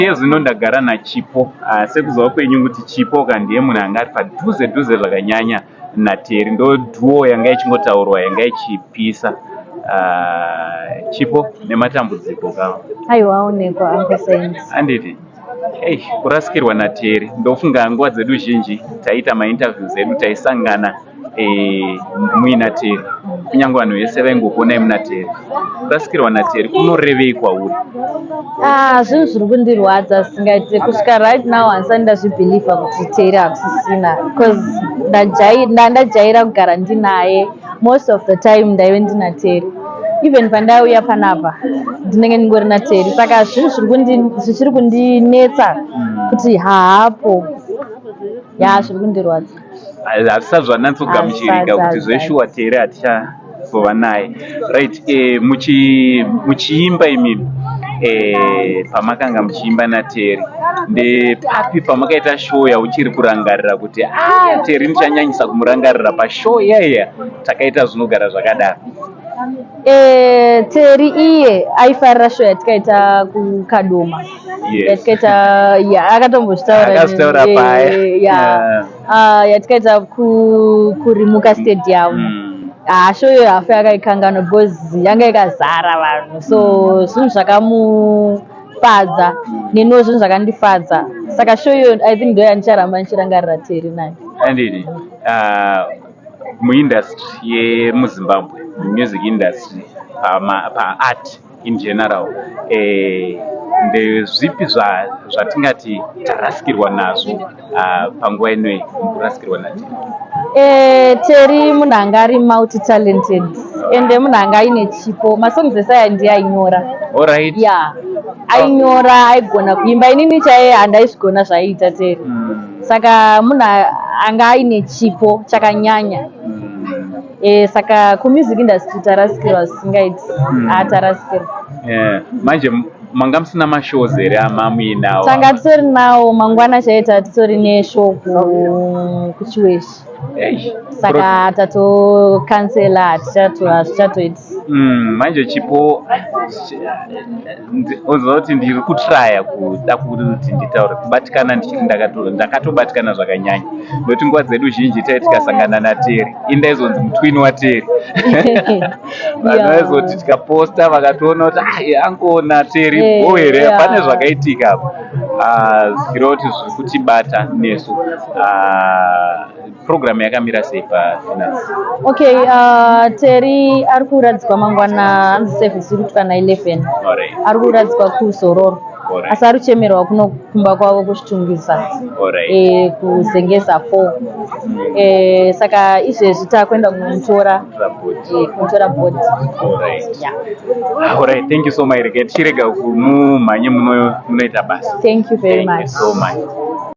Iye zvino ndagara naChipo. Ah, sekuziva kwenyu kuti Chipo ka ndiye munhu anga ari padhuze dhuze zvakanyanya naTerry. Ndo duo yanga ichingotaurwa yanga ichipisa. Ah, Chipo nematambudziko ka. Aiwa aonekwa Uncle Saint. Anditi Eish, kurasikirwa naTerry. Ndofunga nguva dzedu zhinji taiita mainterviews edu taisangana eh, muina Terry. Kunyange vanhu vese vaingokuonai muna Terry. Kurasikirwa naTerry kunorevei kwauri? Ah, zvinhu zviri kundirwadza zvisingaite kusvika right now handisati ndazvibhilivha kuti Terry hakusisina because ndajaira kugara ndinaye most of the time ndaive ndina Terry even pandaiuya panapa ndinenge ndingori naTerry saka zvinhu zvichiri kundinetsa kuti haapo ya zviri kundirwadza. Hazvisati zvanatsogamuchirika kuti zveshuwa Terry hatichazova naye. Right, eh, muchiimba imimi eh, pamakanga muchiimba naTerry ndepapi pamakaita show yauchiri kurangarira kuti ah, Terry ndichanyanyisa kumurangarira pashow iyaiya takaita zvinogara zvakadaro? Eh, Terry iye aifarira show yatikaita kuKadoma. Yatikaita ya akatombozvitaura Akazvitaura paya. Ya. Ah, yatikaita kuRimuka Stadium. Ah, show iyoyo hafu yakaikanganwa because yanga ikazara vanhu so zvinhu zvakamufadza neniwo zvinhu zvakandifadza saka show iyoyo I think ndo yandicharamba ndichirangarira Terry nayo. Anditi muindustry yemuZimbabwe, music industry, paart in general, eh, ndezvipi zvatingati tarasikirwa nazvo panguva inoyi mukurasikirwa naTerry? Eh, Terry munhu anga ari multi talented ende munhu anga aine chipo. Masongs ese aya ndiye ainyora. Ya, ainyora, aigona kuimba. Inini chaiye handaizvigona zvaiita Terry. Saka munhu anga aine chipo chakanyanya. Eh, saka kumusic industry tarasikirwa zvisingaiti. Ah, tarasikirwa. Yeah. Manje manga musina mashows here amamuinawo? Tanga titori nawo mangwana chaiye titori neshow kuChiweshi. Eish. Saka tatokansela hazvichatoiti. Manje Chipo, oziva kuti ndiri kutraya kuda kuti nditaure kubatikana ndichiti ndakatobatikana zvakanyanya nokuti nguva dzedu zhinji tai tikasangana naTerry indaizonzi mutwini waTerry. Vanhu vaizoti tikaposta vakatoona kuti ah, angoona Terry bo here pane zvakaitika apa. Ah, zvichireva kuti zviri kutibata nesu. Ah, program yakamira sei pafinance? Okay, Terry ari kuradzikwa mangwana, hanzi service iri kuitwa na11. Ari kuradzikwa kuZororo. Asi ari kuchemerwa kuno kumba kwavo kuChitungwiza. Eh, kuZengeza 4. Eh, saka izvezvi takuenda kunomutora Body. Eh, kunotora body. Yeah. Alright, thank you so much. Rega tichirega kumumhanye munoita basa. Thank you very Thank you much. so much.